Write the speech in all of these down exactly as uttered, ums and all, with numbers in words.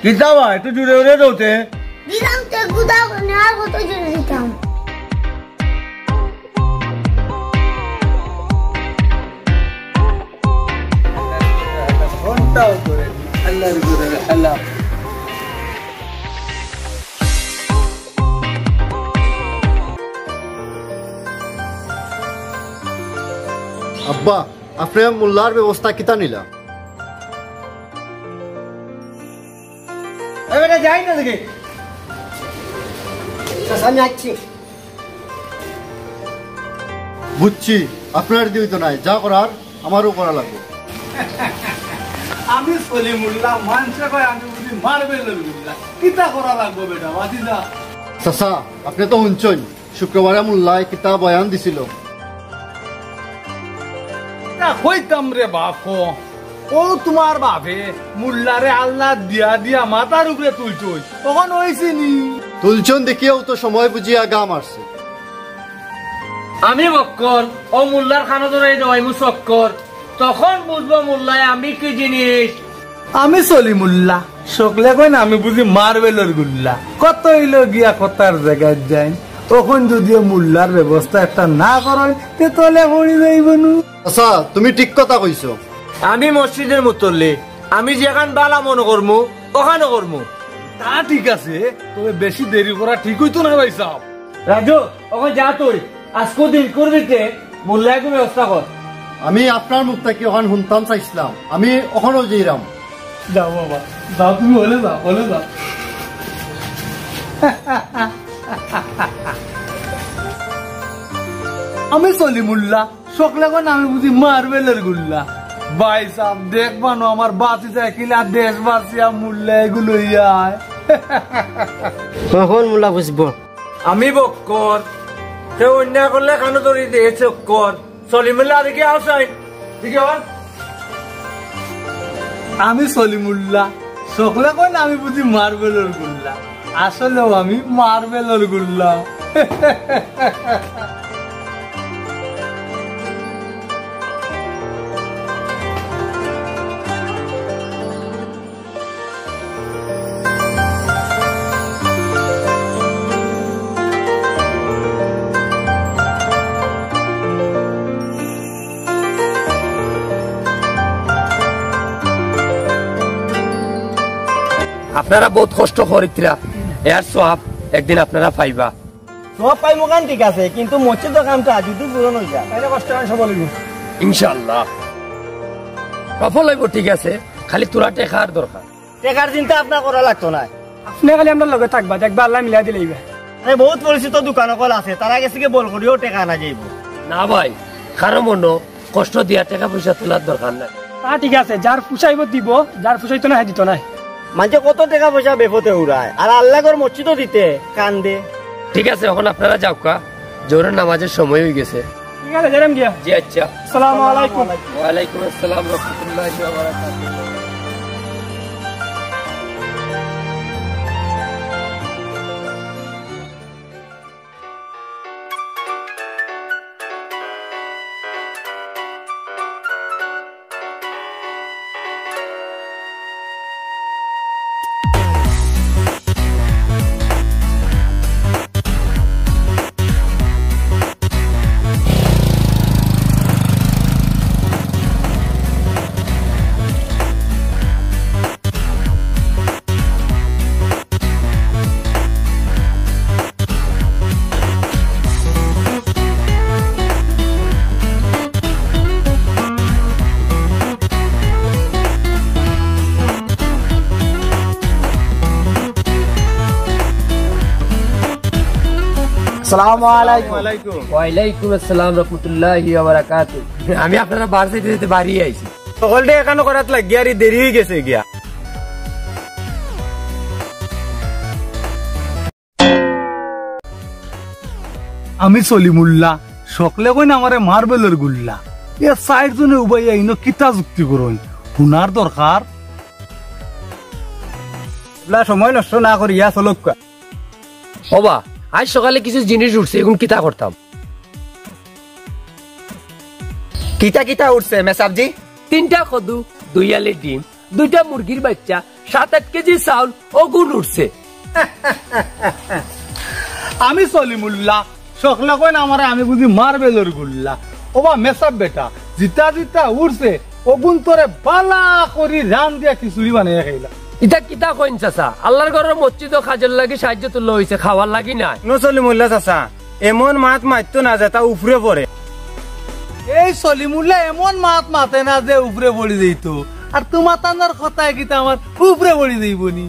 কিতা বা, একটু জোরে জোরে দেও তে। দিলাম তো গুদা, আর কত জোরে দিতাম? ঘন্টাও করে, আল্লাহর ঘরে, আল্লাহ। আব্বা, আপনে মোল্লার ব্যবস্থা কিতা নিলা? এ বেটা, যাই না দেখি। চাচা, আমি আইছি। বুঝছি, আপনার দিয়ে হইতো নাই, যা করার আমারও করা লাগবো। আমি সলিমুল্লাহ, মানষে কয় আমি বুঝি মার্বেলর গুল্লা। কিতা করা লাগবো বেটা, বাজি যা। চাচা, আপনে তো হুনছইন, শুক্রবারে মোল্লায় কিতা বয়ান দিছিল। না কইতাম রে বাপ, ও তোমার বাপে মোল্লারে আল্লাহ দিয়া দিয়া মাথার উপরে তুলছইন, তখন অইছে নি? তুলছইন দেখিয়াউ তো সময় বুঝিয়া গা মারছে। আমি বক্কর, ও মোল্লার খানো ধরে দেওয়াইমু চক্কর, তখন বুঝবো মোল্লায় আমি কি জিনিস। আমি সলিমুল্লাহ, সকলে কইন আমি বুঝি মার্বেলর গুল্লা। কত অইলো গিয়া কথার জাগাত যাইন, তখন যদি মোল্লার ব্যবস্থা একটা না করইন, তে তলে পড়ি যাইবো নু। আচ্ছা, তুমি ঠিক কথা কইছো। আমি মসজিদর মুতল্লি, আমি যেখান বালা মনো করমু, ওখানো করমু। তা ঠিক আছে, তবে বেশি দেরি করা ঠিক অইতো না ভাই সাহেব। রাজু, ওখান যা তুই, আজকু দিন করবি তে, মোল্লায় একটু ব্যবস্থা কর। আমি আপনার মুখ থাকি ওখান হুনতাম চাইছিলাম, আমি ওখানো যাইরাম। যাও বাবা, যাও, তুমি হলে যাও, হলে যাও। আমি সলিমুল্লাহ, সকলে কইন আমি বুঝি মার্বেলর গুল্লা। ভাই সাহেব, দেখবা নু আমার বাতি যাই কিলা দেশবাসী আর মোল্লায় এগু লইয়া আয়। তখন মোল্লা বুঝবো। আমি বক্কর, কেউ অন্যায় করলে খানো ধরি দে চক্কর। সলিমুল্লাহ, দেখি আও চাই। দেখি আও। আমি সলিমুল্লাহ, সকলে কইন আমি বুঝি মার্বেলর গুল্লা। আসলেও আমি মার্বেলর গুল্লা। আপনারা বউত কষ্ট করিত্রা, এর সওয়াব একদিন আপনারা পাইবা। সওয়াব পাইমু কান ঠিক আছে, কিন্তু মসজিদর কামটা যদি পূরণ অই যায়, তাইলে কষ্ট অখান সফল অইবো। ইনশাআল্লাহ। সফল অইবো, ঠিক আছে, খালি থুড়া টেকার দরকার। টেকার চিন্তা আপনার করা লাগতো নায়। আপনে খালি আমরার লগে থাকবা, দেখবা আল্লায় মিলাই দিলাইবা। আরে, বউত পরিচিত দোকান অকল আছে, তারার গেছে গিয়া বল করিও টেকা আনা যাইবো। না ভাই, কারো মনো কষ্ট দিয়া টেকা পয়সা তুলার দরকার নাই। তা ঠিক আছে, যার পুষাইবো দিবো, যার পুষাইতো না, হে দিতো নায়। মানষে কত টেকা পয়সা বেপথে উড়ায়, আর আল্লার ঘর মসজিদো দিতে কান্দে। ঠিক আছে, অখন আপনারা যাউক্কা, জোহরর নামাজর সময় অই গেছে। ঠিক আছে, যাইরাম গিয়া। জি আচ্ছা। আসসালামু আলাইকুম। ওয়ালাইকুম আসসালাম রহমতুল্লাহি ওয়া বারাকাতুহু। আসসালামু আলাইকুম। ওয়ালাইকুম আসসালাম রহমতুল্লাহি ওয়া বারাকাতুহু। আমি আপনারা বার চাইতে চাইতে বাড়ি আইছি। হকলটা এখানো করাত লাগিয়া আর দেরি অইগেছে গিয়া। আমি সলিমুল্লাহ, সকলে কইন আমারে মার্বেলর গুল্লা। এ চাইরজনে উবাইয়া ইনো কিতা যুক্তি করইন, হুনার দরকার। বুলা সময় নষ্ট না করিয়া চলউক্কা। ওবা, আইজ সকালে কিছু জিনিস উঠছে, এগুন কিতা করতাম? কিতা কিতা উঠছে, মেসাবজি? তিনটা কদু, দুই আলি ডিম, দুইটা মুরগির বাইচ্চা, সাত আট কেজি চাউল, অগুন উঠছে। আমি সলিমুল্লাহ, সকলে কইন আমারে আমি বুঝি মার্বেলর গুল্লা। ওবা মেসাব বেটা, জিতা জিতা উঠছে, অগুন তোরে বালা করি রান্দিয়া খিচুড়ি বানাইয়া খাইলাম। ইতা কিতা কইন চাচা? আল্লার ঘরর মসজিদো কাজর লাগি সাহায্য তুলা অইছে, খাওয়ার লাগি নায়। হুনো সলিমুল্লাহ চাচা, এমন মাত মাততো না যেতা উপরে পড়ে। এই সলিমুল্লাহ এমন মাত মাতে না যে উপরে পড়ি যাইতো। আর তুমার তানর কথায় কিতা আমার উপরে পড়ি যাইবো নি?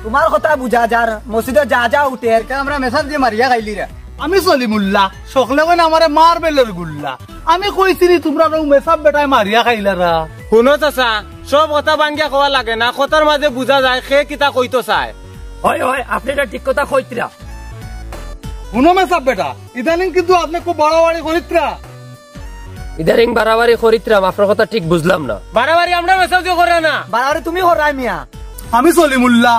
তুমার কথা বুঝা যার, মসজিদো যা যা উঠে, এরকা আমরা মেসাব যে মারিয়া খাইলিরা। আমি সলিমুল্লাহ, সকলে কইন আমারে মার্বেলর গুল্লা। আমি কইছি নি তুমরারে অউ মেসাব বেটায় মারিয়া খাইলারা। হুনো চাচা, সব কথা ভাঙ্গিয়া কওয়া লাগে না, কথার মাঝে বুঝা যায় কে কিতা কইতো চায়। অয়, অয়, আপনে ইটা ঠিক কথা কইতরা। হুনো মেসাব বেটা, ইদানিং কিন্তু আপনে খুব বাড়াবাড়ি করিতরা। ইদানিং বাড়াবাড়ি করিতরাম, আপনার কথা ঠিক বুঝলাম না। বাড়াবাড়ি আমরা মেসাবজি করে না। বাড়াবাড়ি তুমি কররায় মিয়া। আমি সলিমুল্লাহ,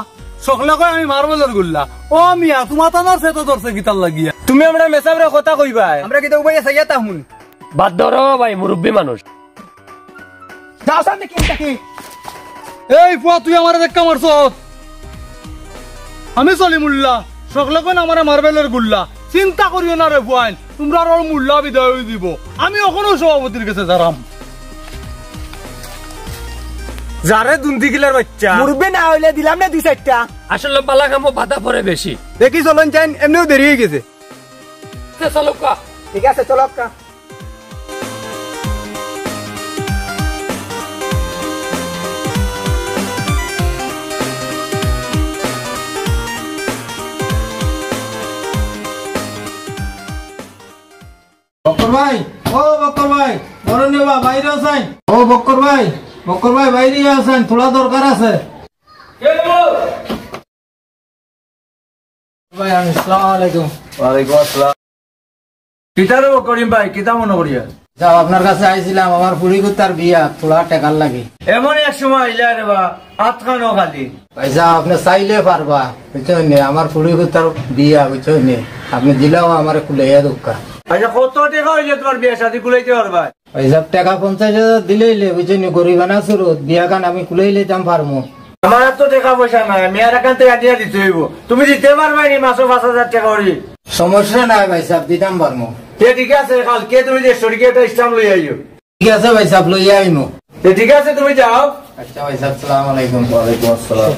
সকলে কয় আমি মার্বেলর গুল্লা। ও মিয়া, তুমার তানর সেতো ধরছে কিতার লাগিয়া? তুমি আমরা মেসাবরে কথা কইবায়। আমরা কিতা উবাইয়া চাইয়া তা হুন। বাদ ধরো ভাই, মুরব্বি মানুষ। যাও সামনে কি, এটা কি? এই ফুয়া, তুই আমারে ধাক্কা মারছস। আমি সলিমুল্লাহ, সকলে কইন আমারে মার্বেলর গুল্লা। চিন্তা করিও না রে ফুয়াইন, তুমরার অউ মুল্লা বিদায় অই দিবো। আমি অখনউ সভাপতির গেছে যাইরাম। যারে দুন্দি গিলার বাইচ্চা। মুরব্বি না অইলে দিলাম না দুই চাইরটা। আসলে বালা কামো বাধা পড়ে বেশি। দেখি চলইন যাইন, এমনেউ দেরি অইগেছে। তে চলউক্কা। ঠিক আছে, চলউক্কা। বক্কর ভাই, ও বক্কর ভাই, বড় নেবা বাইরে আছইন। ও বক্কর ভাই, বক্কর ভাই বাইরে আছইন, থুড়া দরকার আছে। ভাই, আমি, আসসালামু আলাইকুম। ওয়ালাইকুম আসসালাম। কিতা রে করিম ভাই, কিতা মনো করিয়া? যাও, আপনার কাছে আইছিলাম, আমার ফুড়িগুতার বিয়া, থুড়া টেকার লাগি। এমন এক সময় আইলা রে বা, আতখানো খালি। ভাইসাব, আপনে চাইলে পারবা, বুঝছইন নি? আমার ফুড়িগুতার বিয়া, বুঝছইন নি? আপনে দিলাও আমারে কুলাইয়া দেউক্কা। আচ্ছা, কত টেকা অইলে তুমার বিয়া শাদি কুলাইতে পারবা? ভাইসাব, টেকা পঞ্চাশ হাজার দিলাইলে, বুঝছইন নি, গরিবানা সুরত বিয়াখান আমি কুলাইলাইতাম পারমু। আমার তো টেকা পয়সা নাই, মিয়ার এখান থাকি আনিয়া দিতে অইবো। তুমি দিতে পারবায় নি মাসো পাঁচ হাজার টেকা করি? সমস্যা নাই ভাইসাব, দিতাম পারমু। তে ঠিক আছে, কালকে তুমি যে শরিকে একটা stamp লইয়া আইও। ঠিক আছে ভাইসাব, লইয়া আইমু। তে ঠিক আছে, তুমি যাও। আচ্ছা ভাইসাব, আসসালামু আলাইকুম। ওয়ালাইকুম আসসালাম।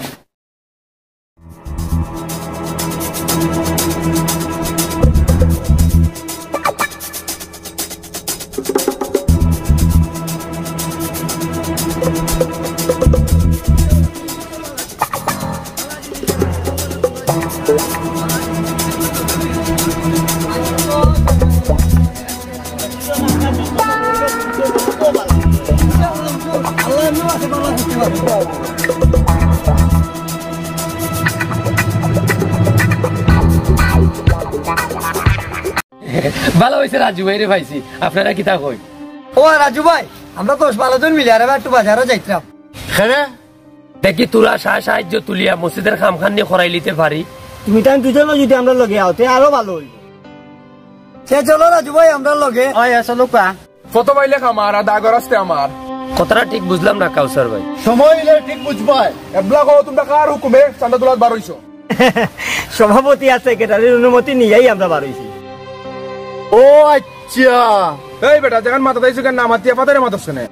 ভালা অইছে রাজু ভাইরে পাইছি, আপনারা কিতা কইন? ও রাজু ভাই, আমরা দশ বারো জন মিলি আর এবার একটু বাজারো যাইতাম। কেনে? দেখি তোরা সা-, সাহায্য তুলিয়া মসজিদর কামখান নি করাইলিতে পারি। তুমি তাইন দুইজনও যদি আমরার লগে আও, তে আরো ভালা অইবো। তে চলো রাজু ভাই, আমরার লগে। অয়, চলো কা। কত পাইলে কামার আর দাগর আসতে আমার। কথাটা ঠিক বুঝলাম না কাউসার ভাই। সময় অইলে ঠিক বুঝবায়। এবলা কও তুমরা কার হুকুমে চান্দা তুলাত বার অইছো? সভাপতি আর সেক্রেটারির অনুমতি নিয়াই আমরা বার অইছি। ও আচ্ছা। এই বেটা, যেখান মাথা দাইছো কেন না মাতিয়া ফাতারে মাতস কেনে?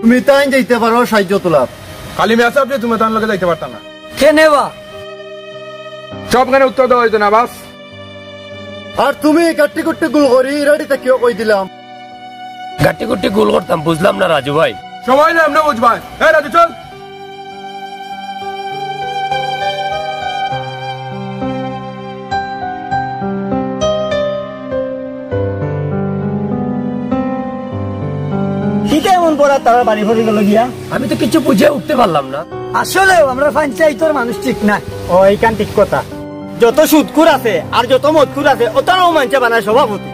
তুমি তাইন যাইতে পারো সাহায্য তুলাত। খালি মেসাব যে তুমি তান লগে যাইতে পারতা না। কেনে বা? সব কেনে উত্তর দেওয়া অইতো না, বাস। আর তুমি গাট্টি গুট্টি গুল করি রেডি থাকিও কই দিলাম। গাট্টি গুট্টি গুল করতাম, বুঝলাম না রাজু ভাই। সময় না, এমনে বুঝবায়। এ রাজু, চল। কিতা এমন পড়া তারা বাড়ি ফিরে গেল গিয়া? আমি তো কিছু বুঝে উঠতে পারলাম না। আসলেও আমরা পঞ্চায়েতর মানুষ ঠিক না। ও, এইখান ঠিক কথা। যত সুদখুর আছে আর যত মদখুর আছে, অতারেও মানষে বানায় সভাপতি।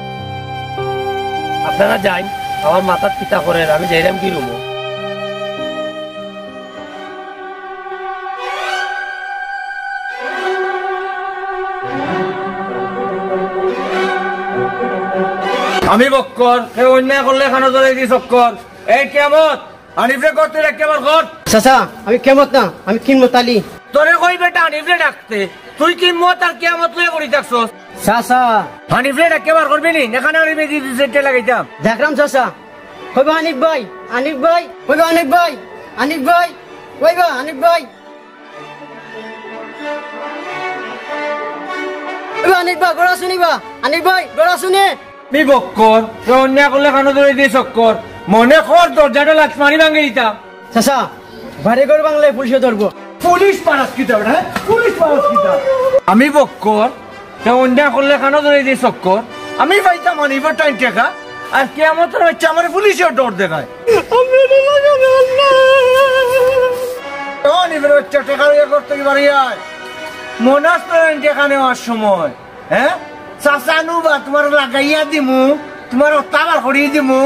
আপনারা যাইন, আমার মাথাত কিতা করের, আমি যাইরাম কি রুমো। আমি বক্কর, কেউ অন্যায় করলে কানো ধরাই দি চক্কর। এই কিয়ামত, হানিফরে কর, তুই ডাক বার কর। চাচা, আমি কিয়ামত না, আমি কিমত আলী। তোরে কই বেটা হানিফরে ডাকতে, তুই কিমত আর কিয়ামত লইয়া পড়ি থাকছস। চাচা। হানিফরে ডাক বার করবি নি, এখানে আমি বেজি দিছে, এটা লাগাইতাম। দেখরাম চাচা। কইবা হানিফ ভাই, হানিফ ভাই, কইবা হানিফ ভাই, হানিফ ভাই, কইবা হানিফ ভাই। এ আনিক বা, ঘরো আছো নি বা? আনিক ভাই, ঘরো আছো নি? মি বক্কর, তে অন্যায় করলে কানো ধরাই দি চক্কর। মনে কর দরজাটা লাথ মারি ভাঙ্গি দিতাম। চাচা, বাড়ি ঘর ভাঙলে পুলিশে ধরবো। পুলিশ পারাস কিতা বেটা, হ্যাঁ? পুলিশ পারাস কিতা? আমি বক্কর, তে অন্যায় করলে কানো ধরাই দি চক্কর। আমি পাইতাম হানিফর টাইন টেকা, আর কিয়ামতর বাচ্চা আমারে পুলিশে ডর দেখায়। ও হানিফর বাচ্চা, টেকা লইয়া ঘর থাকি বারই আয়। মনো আছে তো টেকা নেওয়ার সময়, হ্যাঁ? চাচানু বা তুমার লাগাইয়া দিমু, তুমার অত্তা বার করি দিমু।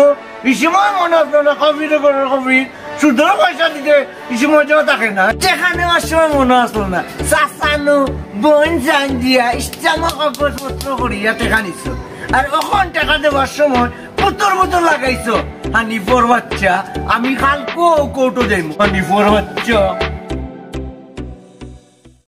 ই সময় মনো আছে না, কবির ঘরর কবির, সুদর পয়সা দিতে ই সময় যেন থাকে না। টেকা নেওয়ার সময় মনো আছে না, চাচানু বইন জান দিয়া ইসলামর কাগজপত্র করিয়া টেকা নিছো। আর অখন টেকা দেওয়ার সময় পুতর পুতর লাগাইছো। হানিফর বাচ্চা, আমি কালকু কোর্টো যাইমু। হানিফর বাচ্চা,